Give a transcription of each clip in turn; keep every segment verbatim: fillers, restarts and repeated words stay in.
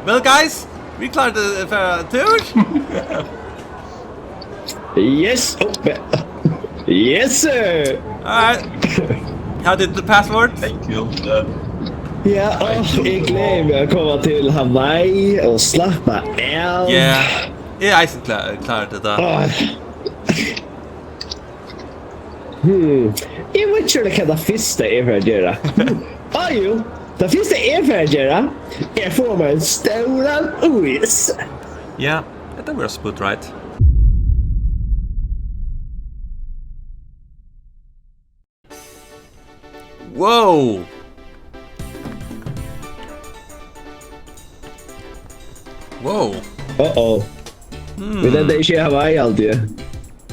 Well, guys, vit klára at fara túr. Yes! Oh, yes, sir! Alright. How did the password? Thank you. Uh, Ja, åh, eg gleði meg at koma til Hawaii og slappa av. Yeah. Eg er eisini klár, klár til tað. Åh. Hmm. Eg veit ikki hvat tað fyrsta eg fer at gera. Ah, jú. Tað fyrsta eg fer at gera, er at fáa mær ein stóran ís. Ja, hetta var smooth, right? Wow. Wow. Uh-oh. Vit enda ikki í Hawaii, haldi eg.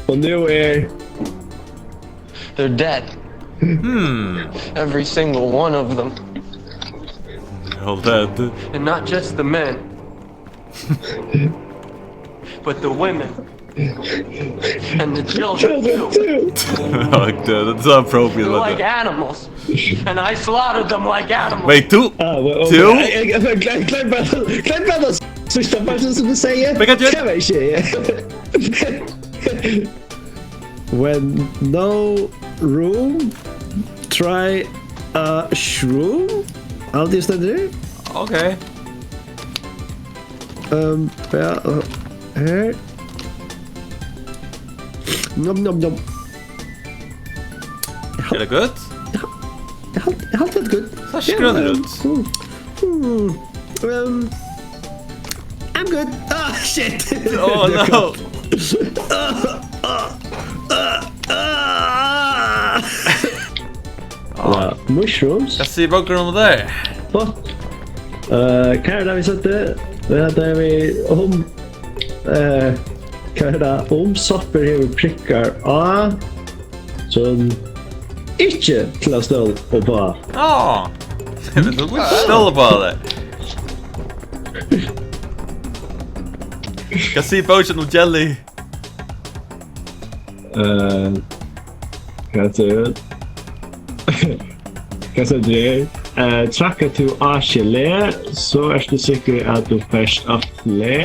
Og nú er They're dead. Hmm. Every single one of them. All dead. And not just the men, but the women. And the children, too. Like, uh, that's not appropriate. They're Like like that. Animals. And I slaughtered them like animals. Wait, tú? Ah, well, Tú? Eg, eg, eg, glem, glem bara, glem bara tað síðsta, bara sum tú sigur. Begge to? Hvat var ikki? When no room, try a shroom? Alt í stendur her? Okay. Um, ja, uh, her. Nom, nom, nom. Er tað gott? Eg haldi, eg haldi tað er gott. Tað sær grønt út. Hmm. Hmm. Um, I'm good. Ah, shit. Oh no. Ah. Mushrooms. Hvat sigur bókin um tað? Flott. Uh, hvat er tað vit søgdu? Vit hava við um, uh, hvat er tað? Um soppur hevur prikkar á, sum ikki til at stóla upp á. Ah. Men tú kanst stóla upp á tað. Hvat sigur bókin um jelly? Uh, hvat er tað? Hvat er tað? Uh, traðkar tú á gelé, so ert tú sikkur at tú fert á flé.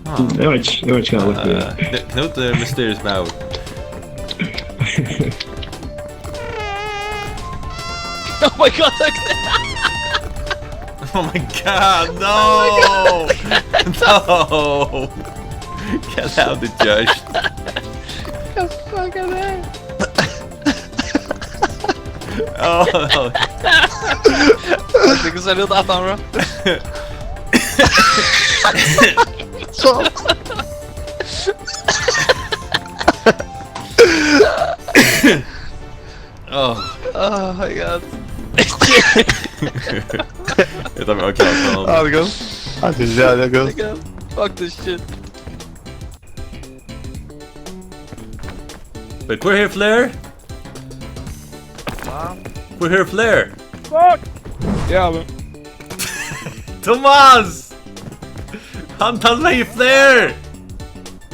Ah. Eg veit ikki, eg veit ikki hvat tað er. Uh, Knút er mysterious maður. Oh my god, look. Oh my god, no! No! Get out of the church. What the fuck er tað? Oh, Tú kann selja út aftan, bro. So. Oh. Oh my god. Hetta var klárt. Ah, det er godt. Ah, det er jævlig godt. Fuck this shit. Wait, hvør hevur flare? Hvør hevur flare? Ja, men Thomas! Hann tann legði flare!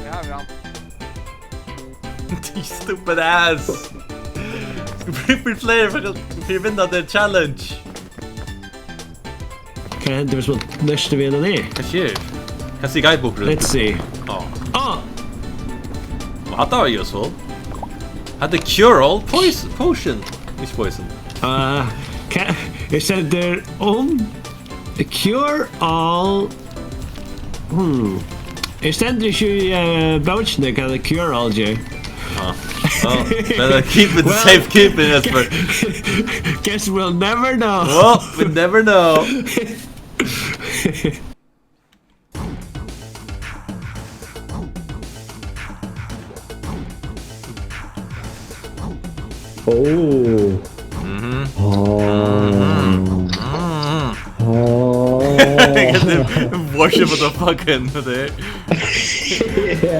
ja, ja. You stupid ass! Skal bruka flare fyri, fyri at vinna the challenge. Hvat hendir hvis man nøstir við henni? Hvat skjer? Hvat sigur guidebookurin? Let's see. Oh. Ah! Hatta var useful. Hatta er cure all poison, potion. Ikki poison. Uh, hvat, eg sendi um cure all. Hmm. Eg sendi ikki í uh, bókini hvat cure all ger. Oh, better keep it Well, safe keeping, Jesper. Guess we'll never know. Well, we never know. Oh. Mhm. Oh. Mhm. Oh. Worship of the fucking there.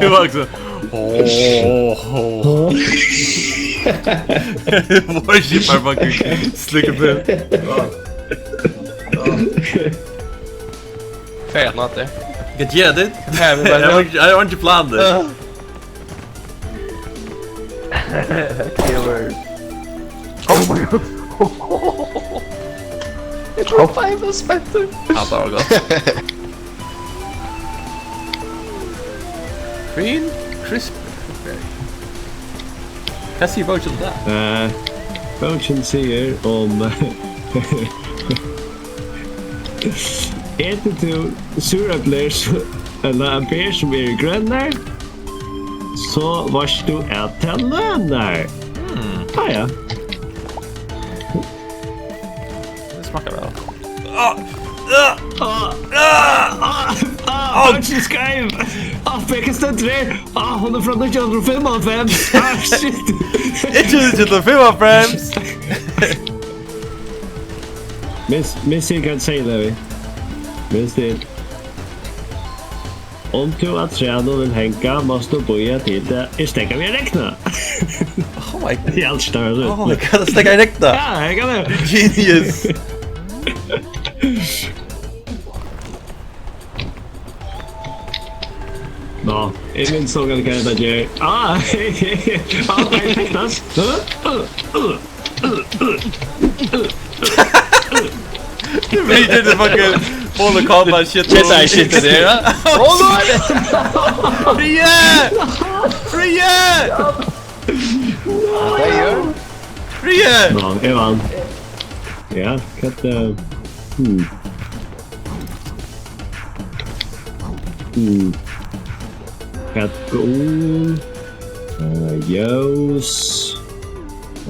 He walks up. Oh, oh. Worship our fucking slick of it. Fair enough there. Good, yeah, dude. Yeah, we I want, I want your plan, dude. Killer. Oh my god. Eg trúði bara, eg var spentur. Ja, tað var gott. Green Crisp. Hvat sigur bókin um tað? Eh, bókin sigur um, etur tú súreplir, s-, ella ber sum eru grønar, so veitst tú, at tað lønar. Hmm. Ah, ja. Tað smakkar væl. Ah, ah, ah, ah, ah, ah, bókin er skeiv. Ah, eg kann støtta teg. Ah, hon er frá nítjan hundrað og fimmoghálvfems. Ah, shit. Ikki nítjan hundrað og fimmoghálvfems. Miss, miss, you can say that. Miss it. Um tú afturat nú vilt hanga, mást tú bíða til tað er steðgað við at regna. Oh my god. Í alt størri. Oh my god, tað steðgar at regna. Ja, eg kann tað. Genius. Nå, eg minnist so væl, hvat hetta ger. Ah, hey, hey, hey. Ah, hey, hey, hey. Huh? Uh, uh. He did the fucking Mortal Kombat shit. Jedi shit der, ja. Oh no! Fríði! Fríði! Hvat ger? Fríði! Nå, eg vann. Ja, hvat, eh, hmm. Hmm. Hvat, gul, eh, ljós,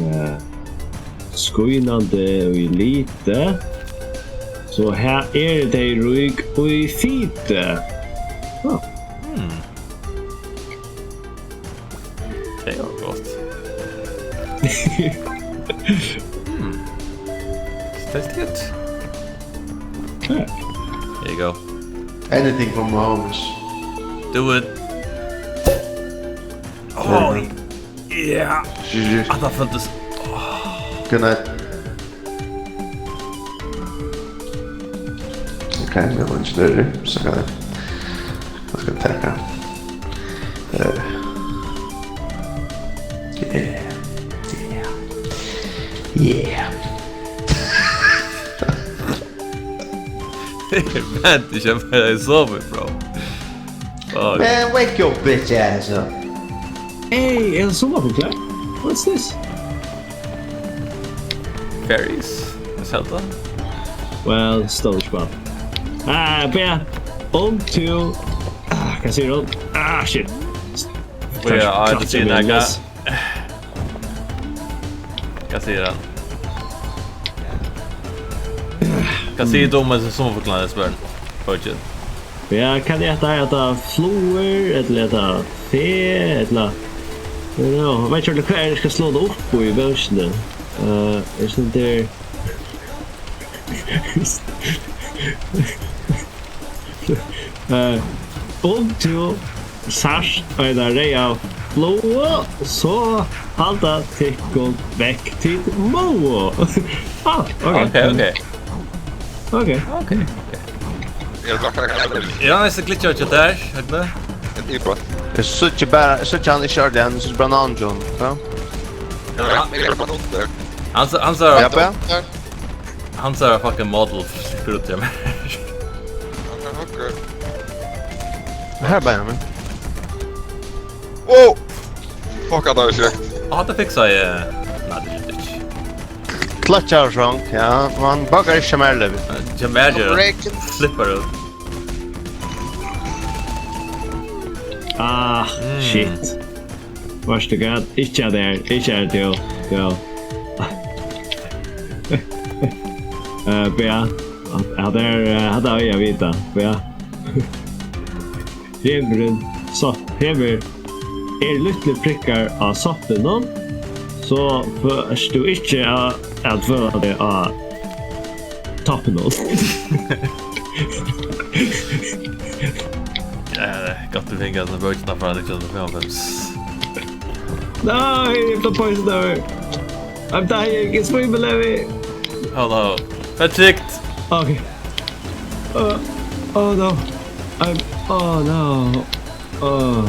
eh, skínandi í liti. So her eru tey rík í fiti. Ah. Hmm. Tað var gott. Hmm. Tað er stutt. There you go. Anything for my homies. Do it. Oh, yeah. G G. Ah, tað føltist. Good night. Ok, vit hava einki niðri, so kann eg, eg skal taka. Eh. Yeah. Yeah. Yeah. Man, ikki at vera í sovi, bro. Fuck. Man, wake your bitch ass up. Hey, er tað summarfuglar? What's this? Fairies? Zelda? Well, stór spæl. Ah, bæ. Um tú. Ah, hvat sigur hon? Ah, shit. Wait, ah, eg sigi nakað. Hvat sigur hann? Hvat sigur tú um hesar summarfuglarnar, spyr hann. Fáa ikki. Ja, kann eg eta, eta flugur, ella eta fe, ella, you know, eg veit ikki, hvat eg skal slá tað upp í bókini. Eh, eg sigi tað. Eh, um tú sært eina reyða flugu, so halda tykkum vekk tit mugu. Ah, ok. Ok, ok. Ok. Ok, ok. Er tað nakað? Er hann næstan glitchað hjá tær, Høgni? Eg síggi bara, eg síggi hann ikki ordiliga, eg síggi bara navn hjá honum, ja. Ja, hann er bara undir. Hann s-, hann s-, Ja, bara. Hansara fucking model stikker út hjá mær. Ok, ok. Her er Benjamin. Wow! Fuck, hatta var sjúkt. Á, hatta fiksaði eg. Nei, tað skilti eg ikki. Kløtsjar og sjong, ja. Og hann bakkar ikki hjá mær, Levi. Hjá mær ger hann. Break. Flippar út. Ah, mm. Shit. Veitst tú hvat? Ikki at tað er, ikki at tað er, tú, tú. Eh, Bea, hatta er, eh, hatta er, eg veit tað, Bea. Hevur ein sopp, hevur, eru lítlir prikkar á soppinum, so fert tú ikki at, at føla teg á toppinum. Ja, tað er gott, tú fekk hana bókina frá nítjan hundrað og fimmoghálvfems. Nei, eg fekk poison over. I'm dying, it's free, Levi. Hello. Tað er trygt. Ok. Uh, oh no. I'm, oh no. Oh.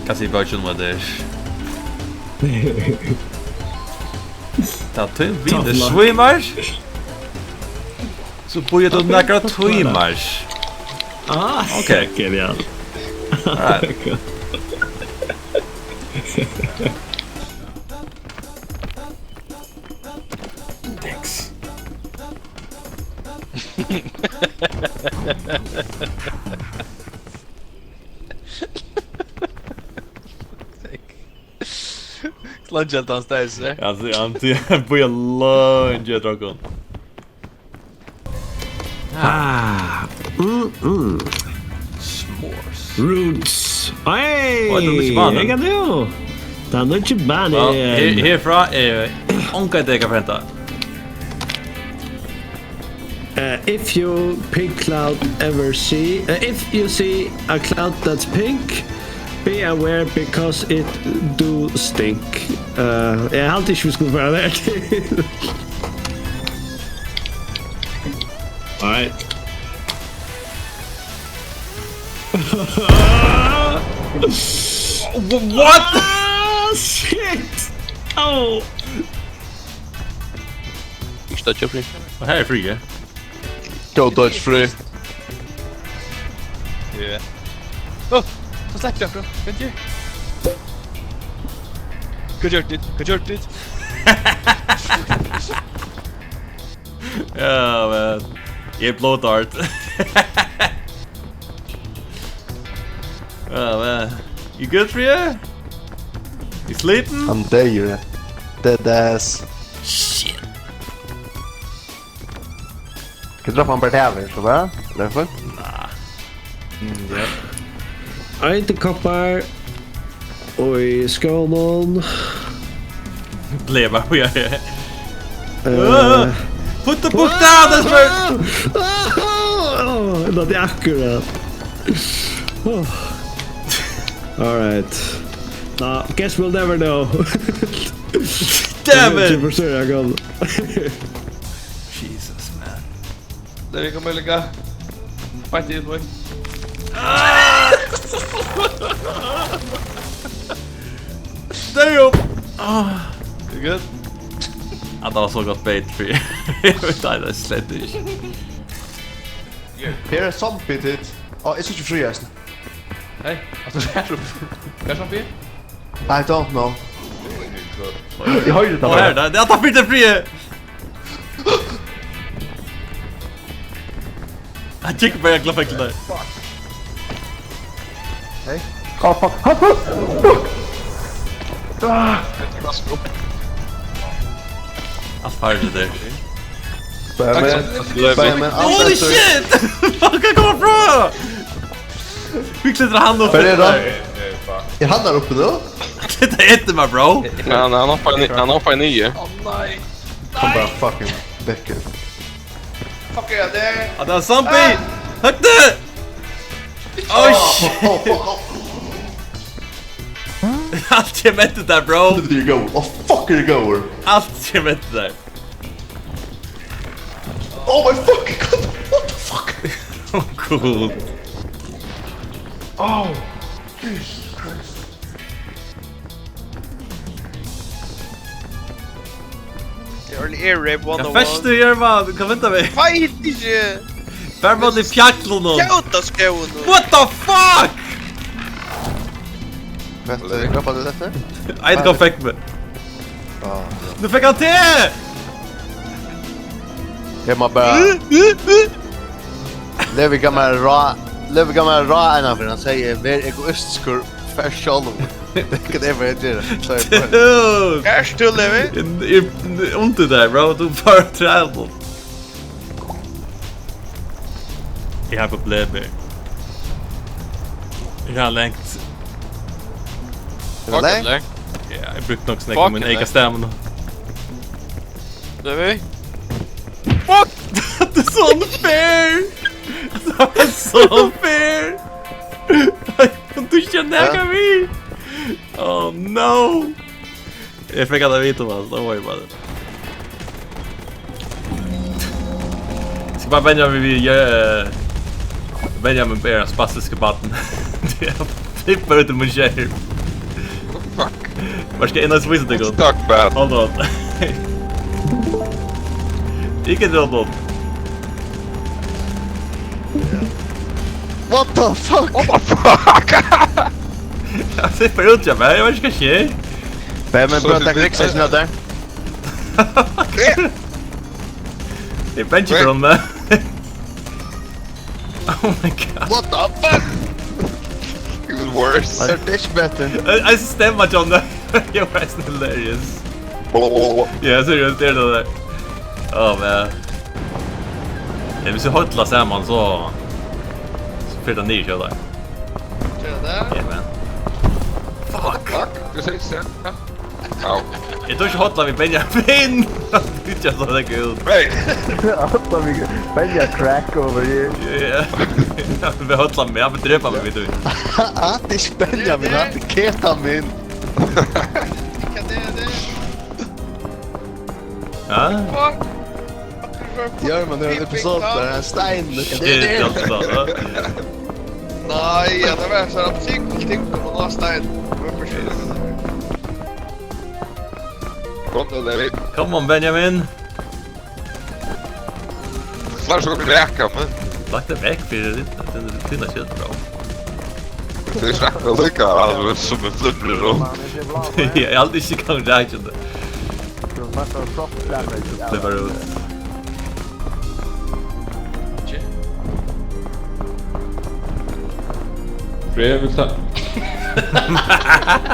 Hvat sigur bókin um hetta her? Tá tín vinur svímar, so býður tú nakrar tímar. Ah, okay. Okay, ja. Alright. Thanks. Leingi helt hann staðið seg. Ja, so, ja, so, hann bíðar leingi eftir okkum. Ah, mm, mm. S'mores. Roots. Hey, oj, tað er nýggj bani. Eg kann jú. Tað er nýggj bani. Well, her, herfrá er ongantíð eg kann forventa. Uh, if you pink cloud ever see, uh, if you see a cloud that's pink, be aware because it do stink. Uh, eg helt ikki vit skuldu fara har. Alright. Wh-, what? Ah, shit! Oh! Ikki dodge free. Og her er free, ja. Go dodge free. Yeah. Oh, so slapp you, bro. Thank you. Good job, dude. Good job, dude. Ja, man. Eg er blóðdart. Ja, man. You good, Fríði? You sleeping? I'm dead, you dead ass. Shit. Skal eg droppa hann bara til her, so bara? Er tað fínt? Nah. Mm, ja. Ein til koppar. Og í skónum. Bleva, ja, ja. Eh. Put the book down, that's right. Ah, ah, ah, ah, tað er akkurát. Oh. All right. Nah, guess we'll never know. Damn it. Eg forsøki at koma. Jesus, man. Tað er komið líka. Fight it, boy. Ah! Damn! Ah. You good? Ja, tað var so gott bait, Fríði. Eg veit, nei, tað er slett ikki. Her er zombie tit. Á, eg síggi Fríða, eisini. Hey, altso, her er zombie. Hvar er zombie? I don't know. Eg hoyri tað bara. Ó, her, tað, tað er Fríði. Hann tekur bara alla fektina. Hey. Oh, fuck. Oh, fuck. Fuck. Ah. Alt farligt der. Bara, men, bara, men, alt holy eftir shit! Fuck, hann kemur frá! Hví kletrar hann upp? Hvar er hann? Er hann har uppe nú? Hetta er meg, bro. Men hann, hann hoppar ni-, hann hoppar niður. Ó, nei. Kom bara fucking vekk. Fuck er tað? Hann er zombie! Ah! Høgni! Oh, shit! Oh, fuck off. Alt kemur eftir tær, bro. Fuck er tað góður? Oh, fuck er tað góður? Alt kemur eftir tær. Oh my fucking god! What the fuck? Oh, cool. Oh, Jesus Christ. Eg eri air rape one oh one. Hvat fert tú her, maður? Hvat ventar við? Fight ikki! Bara móti fjallinum. Skjóta skógin. What the fuck? Vent, eh, hvat var det dette? Ein kom fekk meg. Ah. Nú fekk hann til! Eg má bara Levi gav mær ráð, Levi gav mær ráð eina ferð, hann segði, "Ver egoistiskur, far sjálvur." Tað kann eg bara gera. So eg bara Dude! Ert tú, Levi? Eg, eg, undir tær, bro, tú bara travel. Eg havi problemir. Eg havi langt. Er tað langt? Ja, eg brúkti nokk so nógv av mín eyka stamina. Levi? Fuck! Tað er so unfair! Tað er so unfair! Kom tú ikki at naka meg? Oh no! Eg fekk hann at vita, Thomas. Don't worry about it. Eg skal bara venja meg við, eh, venja meg við spastiska barn. Flippa út um ein skerm. Fuck. Hvat skal eg ennå vísa tykkum? Stuck, man. Hold on. Ikki til London. What the fuck? What the fuck? Eg flippar út, ja, men eg veit ikki hvat skjer. Hvør er protect Rick, seg snart der? Eg benji for hon, men. Oh my god. What the fuck? Even worse. That's better. I, I stemma, John. Your friend's hilarious. Yeah, seriøst, det er det der. Oh man. Ja, hvis vi holder sammen, så, så fyller det nye kjøler. Ser du det? Yeah, man. Fuck. Fuck. Du ser ikke sen. Au. Eg tók ikki hotline við Benjamin. Tú ikki so legg út. Hey. Hotline við Benja crack over here. Yeah. Við hotline, ja, við drepa meg, veit tú. Hatt ikki Benjamin, hatt ketamin. Hvat er det? Ja? Fuck. Ja, men det er en episode der er stein. Shit, det er det. Nei, ja, det var så ting, ting på noe stein. Det var for sent. Kom nu, David. Come on, Benjamin. Klar, så går det vekk, men. Lagt det vekk, for det er litt, den er litt tynn av kjøtt, bro. Det er slett å lykke, altså, som en flipper, så. Jeg har aldri ikke kommet der, ikke det. Flipper ut. Free, vil ta.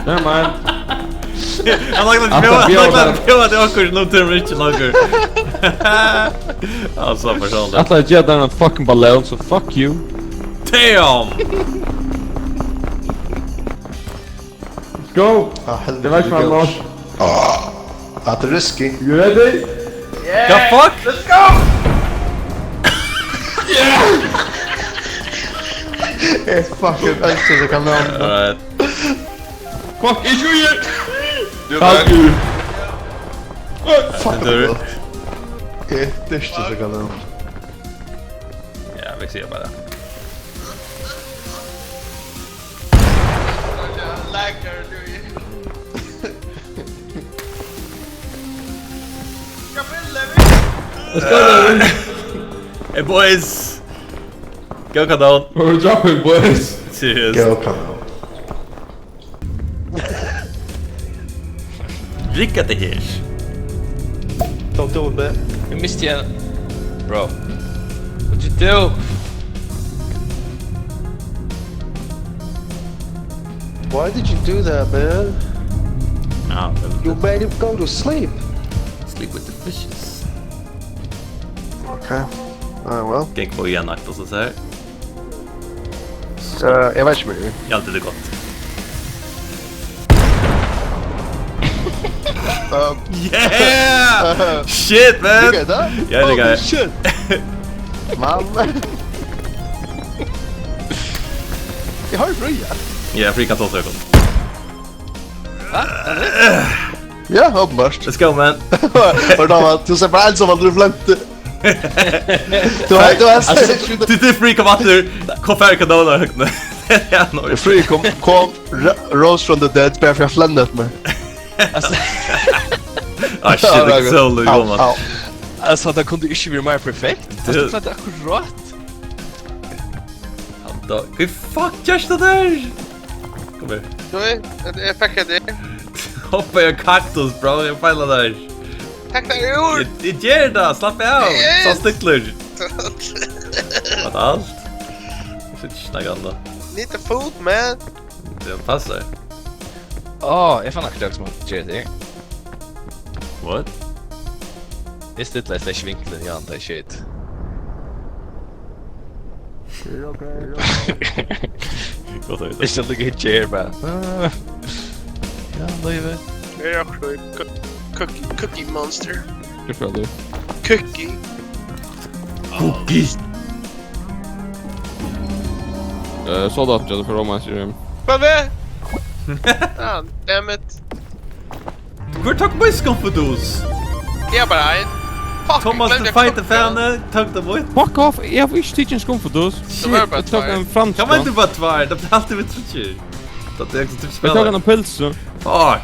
Never mind. Han har glemt Alt er bjøret, han har bjøret. Glemt bjøret til akkurat nå, til Rich Longer. Altså, for sånn. At jeg gir deg en fucking ballon, så fuck you. Damn! Let's go! Ah, helvete, det var ikke det meg nå. Ah, that is risky. You ready? Yeah! The fuck? Let's go! Yeah! It's fucking elsker det kan være. Alright. Fuck, ikke gjør! Du er fuck you! Fuck you! Det er ikke så kan være. Ja, vi sier bare. Let's go, David. Hey, boys. Go, Kadal. We're dropping, boys. Seriøst. Go, Kadal. Rigga det her. Don't do it, man. You missed here. Bro. What'd you do? Why did you do that, man? Ah, well, you made him go to sleep. Sleep with the fishes. Okay. Ah, well. Gekk på igjen, akta seg her. Eh, eg veit ikki meir. Ja, det er godt. Um, yeah! Shit, man! Ligger det? Ja, det ligger. Holy shit! Man. Eg har jo frí, ja. Ja, frí kan ta seg. Hæ? Ja, åpenbart. Let's go, man. Var det da, du ser bare alt som at du flemte. Du har, du har... Altså, du, du er fri, kom etter. Kom ferdig, kan du holde høyden? Ja, nå. Free, kom, kom, ro-, rose from the dead, bare for jeg flennet meg. Altså. Ah, shit, det er så løy, man. Au, au. Altså, det kunne ikke vært mer perfekt. Altså, du klarte akkurat. Ja, da, hva fuck, gjørst det der? Kom her. Sorry, jeg, jeg fikk det. Hoppa i en kaktus, bro. Jeg feiler der. Takk for ord. Jeg, jeg gjør det. Slapp av. Yes. Så stykler. Hva er det alt? Jeg skal ikke snakke om det. Need the food, man. Det passer. Åh, jeg fann akkurat som at J D. What? Jeg stiller slett ikke vinkelen, ja, det er shit. Godt høyt. Ikke at du ikke er bare. Ah. Ja, løyve. Jeg er akkurat cook-, cookie, cookie monster. Hva føler du? Cookie. Cookie. Eh, så da, Jennifer, om jeg sier det. Hva er det? Ah, damn it. Hvør tók mítt skumfidus? Eg havi bara ein. Fuck, Thomas, eg gloymdi at fight the klokka. Fan, tók tað mítt? Fuck off, eg havi ikki tikið ein skumfidus. Shit, eg tók ein franskan. Hvat meinar tú bara tveir? Tað er altíð við tríggir. Tað er ikki tríggir spælarar. Eg tók eina pylsu. Fuck.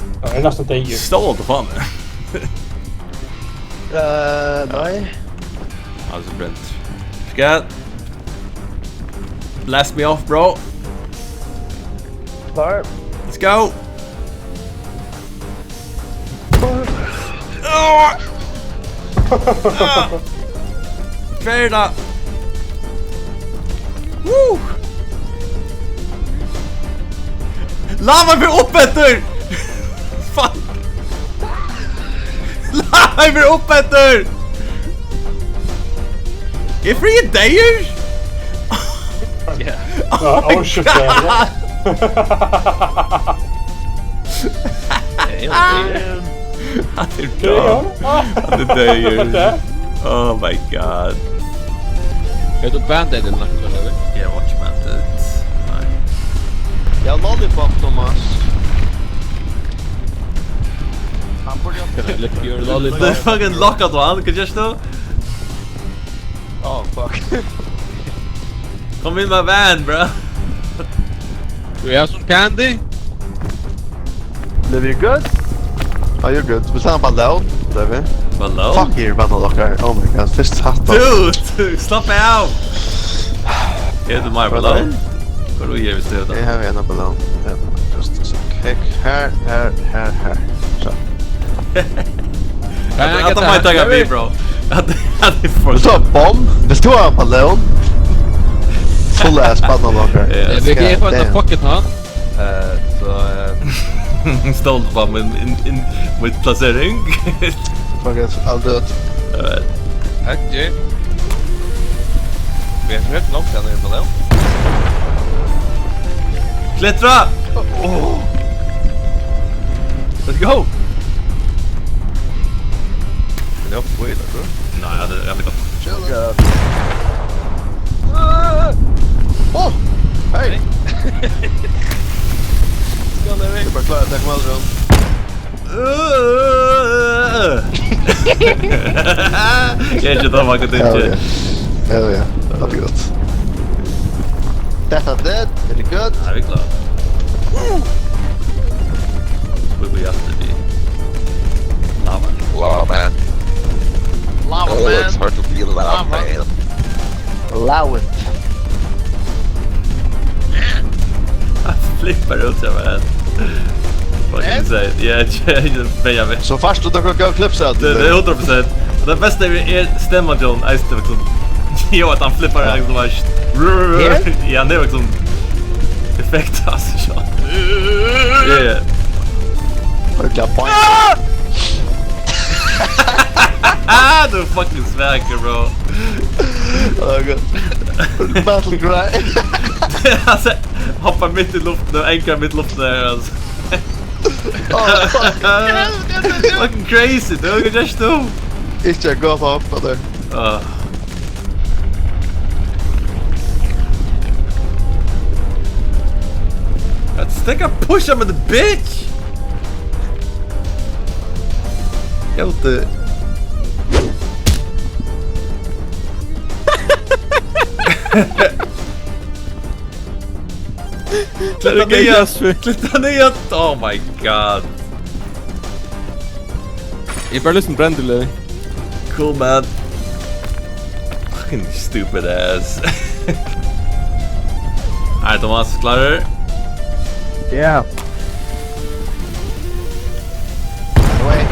Ja, eg er næstan deyður. Stóð tú faen? Eh, nei. Hann er so brent. Skal. Blast me off, bro. Klar. Let's go. Ah! Ah! Hvar er tað? Woo! Lava fer upp eftir! Fuck! Lava fer upp eftir! Er fríur dagar? Yeah. Oh my god! Hann er done. Hann er deyður. Oh my god. Hevur tú Band-Aid ella nakað, ella? Eg havi ikki Band-Aid. Nei. Ja, Lollipop, Thomas. Hann burdi átt at Lollipop. Tað er fucking lock-, at hann, hvat gert tú? Oh, fuck. Kom inn, my man, bro. Do you have some candy? Liv, you good? Oh, you're good. Vilt tú hava ein ballón, Liv? Ballón? Fuck, her er ballón okkara. Oh my god, fyrst hatt á. Dude, slapp av. Er tað meir ballón? Hvar er tað, viss tú hevur tað? Eg havi ein ballón. Ja, just a sec. Her, her, her, her, her. So. At, at, at, my taka við, bro. At, at, for Vilt tú hava bomm? Vilt tú hava ballón? Full ass barnalokker. Ja. Eh, vit kan fáa ein pocket, ha? Eh, so, eh, Stolt upp á mín, in, in, mín placering. Fuck it, I'll do it. Alright. Takk, Jay. Vit eru heilt nokk, hann er ballón. Klátra! Oh. Let's go! Er tað oppe í, ella hvat? Nei, ja, tað, ja, tað er gott. Chill. Ja. Ah! Oh! Hey! Hey. Skal eg bara klára at taka meg aldri um? Eg eri ikki tað, Markus, tað er Hell ikki. Yeah. Hell yeah. Tað er gott. That's not dead. Very good. Nei, vit eru klár. Woo! Vit eru aftur í lava. Lava man. Lava man. Oh, it's hard to be a lava man. Lava. Allow it. Hann flippar út, ja, man. Fucking insane. Ja, ja, ja, ja, ja. So fært tú nakrar góðar clips av tí. Tað, tað er hundrað prosent. Og tað besta er, er stemman, John, eisini, liksom. Jo, at hann flippar, ja, liksom, bara. Her? Ja, hann er liksom effekt, altso, John. Ja, ja. Ordiliga boing. Ah! Tú ert fucking svakur, bro. Oh, God. Battle cry. Altso, hoppar mitt í luftina og angar mitt í luftina her, altso. Oh, fuck. Fucking crazy, dude. Hvat gert tú? Ikki eitt gott hopp, brother. Ah. Let's take a push up in the bitch. Hjalti. Klára niður. Klára niður. Oh my god. Eg bara listen brand til. Cool, man. Fucking stupid ass. Alright, Thomas, klárur? Yeah. Away.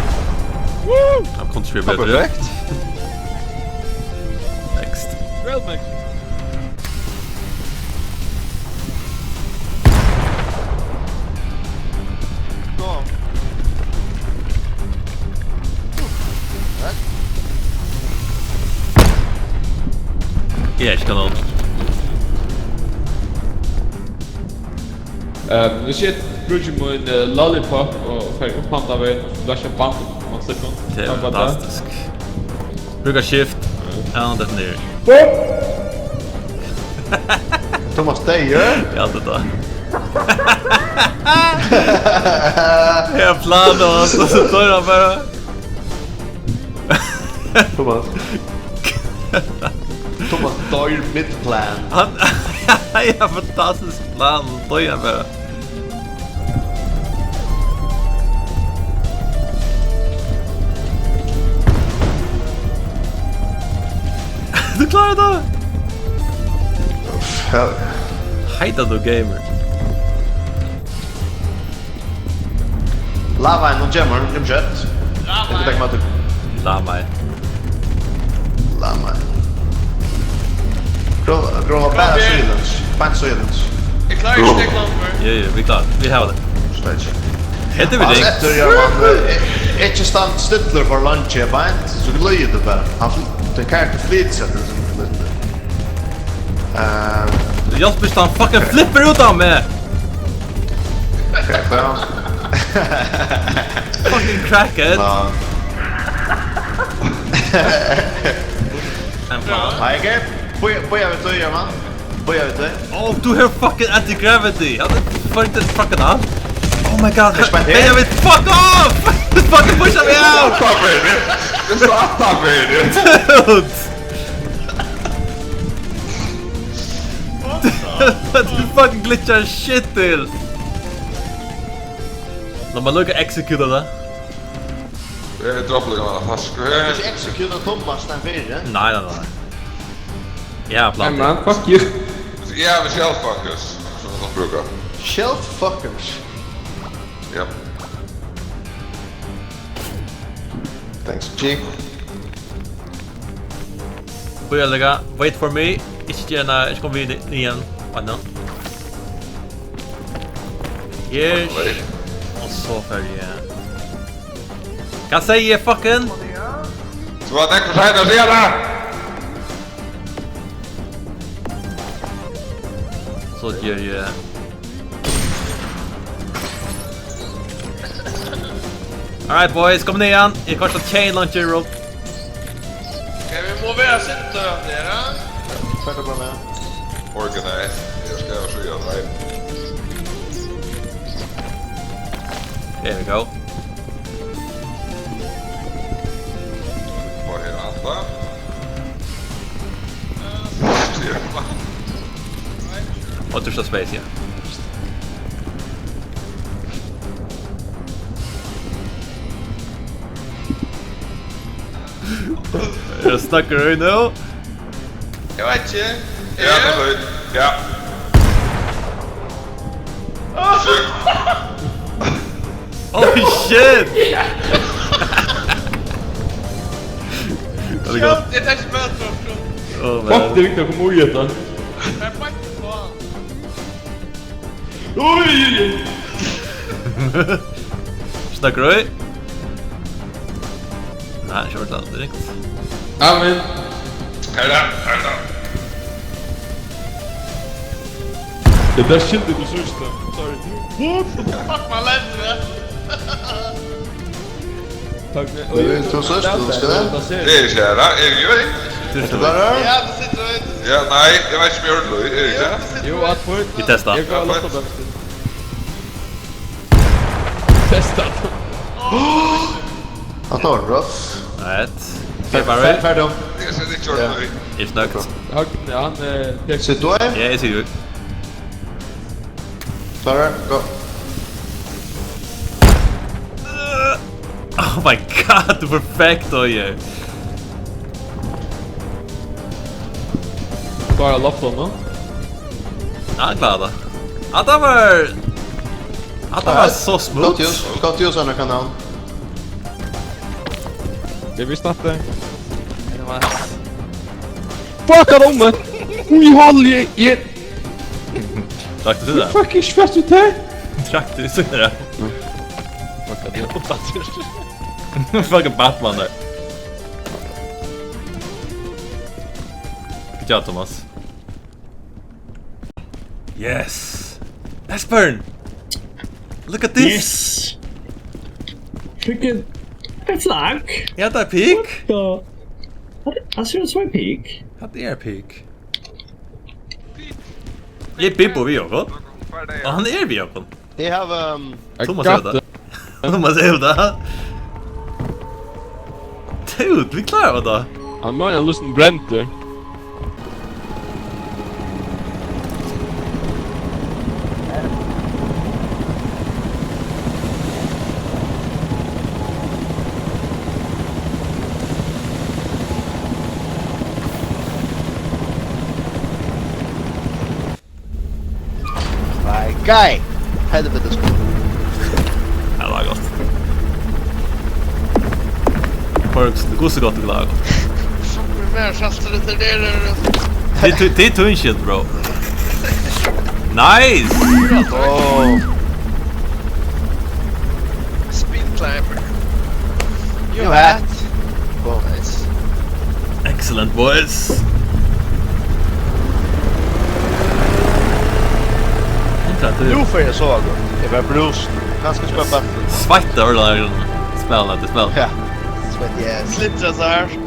Woo! I'm contribute. Oh, perfect. Next. Real big. Eg eri ikki kanon. Ehm, hvis eg brúki mín, eh, lollipop og fari upphandla við, so blívur ikki band á sekund. Tað er fantastiskt. Brúka shift. Ja, hann dettur niður. Thomas deyr. Ja, tað tá. Eg plani, og so, so doyr hann bara. Thomas. Thomas doyr mid-plan. Hann, ja, fantastiskt plan, hann doyr bara. Hetta? Hell. Heita tú gamer? Lava, nú kemur, kemur skjótt. Lava. Eg taki mati. Lava. Lava. Gróva, gróva, bara silence. Beint silence. Eg klári ikki tað longur. Jú, jú, vit klára. Vit hava tað. Slett. Hetta er vit. Altso, eftir, ja, man, eh, ikki standa stillur for leingi, beint, so glíður tú bara. Hann fl-, den character flytur seg til, til, til. Eh, Hjálp, hann fucking flippar út á meg. Ok, hvat? Fucking crackhead. Ná. Ein plan. Hei, Gabe. Bíða, bíða við tí, ja, man. Bíða við tí. Oh, tú hevur fucking anti-gravity. Ja, tað er fucking, fucking av. Oh my god. Respekt. Bíða við, fuck off! Fucking pusha meg av! Satan fyri. Satan fyri. Dude! Tú fucking glitchar shit til. Lat meg líka executa tað. Eg droppi líka hana fast. Tú skal ikki executa Thomas den fyri? Nei, nei, nei. Eg havi plan. Hey, man, fuck you. Eg havi shell fuckers, sum tú kanst brúka. Shell fuckers? Ja. Thanks, G. Bíða líka. Wait for me. Ikki gera, ikki koma við niðan. Vent nú. Yes. Wait. Og so fari eg. Hvat sigi eg, fucking? Tú hevur nakað seint at siga tað. So geri eg. Alright, boys, kom niðan. Eg kosti chain launcher, bro. Ok, vit mugu vera sindur her, ja. Hvat er bara med? Organize. Eg skal síggja, nei. There we go. Hvar er hann, hva? Og tú slår space, ja. Eg snakki í nú. Eg veit ikki. Ja, tað er høgt. Ja. Shit. Holy shit! Tað er gott. Skjót, eg taki bara tro, tro. Oh, man. Fuck, tað er viktigt at koma út í hetta. Tað er beint uppá. Oj, oj, oj. Snakkar du? Nei, ikki ordentligt, det er riktig. Ja, men. Her er det, her er det. Det der skiltet du synes, da. Sorry. What? Fuck, man lærte det. Takk. Men vi tar sørst, skal det? Det er ikke her, da. Er det gøy? Hetta bara? Ja, tú situr og veit. Ja, nei, eg veit ikki, um eg hoyrdi lyd. Er det ikke? Jú, at point. Vit testa. Eg gav loftabørstin. Testa. At tað var rough. Right. Fer-, fer-, ferdig. Eg seti ikki orð. Ja. Eg snakka. Hann, ja, hann, eh, tek- Situr tú her? Ja, eg situr. Klárar, go. Oh my god, perfekt, oi. Bara loft on, no? Ja, hann klárar tað. Ja, tað var, ja, tað var so smooth. Gott use, gott use, Anna Kanan. Det er vist at det. Fuck, han er omme! Ui, hold i, i. Trakk du det? Fuck, ikke fast ut her! Trakk du, så er det. Fuck, det er opptatt. Fucking Batman der. Good job, Thomas. Yes. Esbern! Look at this! Yes! Freaking, a flag! Ja, tað er pík. What the? What? Altso, tað er pík. Ja, tað er pík. Er Bibbo við okkum? Og hann er við okkum. They have, um, Thomas hevur tað. Thomas hevur tað. Dude, vit klára tað. Hann má ha lýst ein brendur. Guy! Helvete sko. Ja, det var godt. Hvussu gott, hvussu gott, det var godt. Fuck me, meir saltur enn tað der. Det er tu-, det er tungt shit, bro. Nice! Oh. Speed climber. You had. Boom. Nice. Excellent, boys. Hundrað til. Nú fer eg at sova gott. Eg var brúst. Kanska spæla aftur. Sveittar, eller spæla, det spæl. Ja. Sweaty ass. Slipsa sær.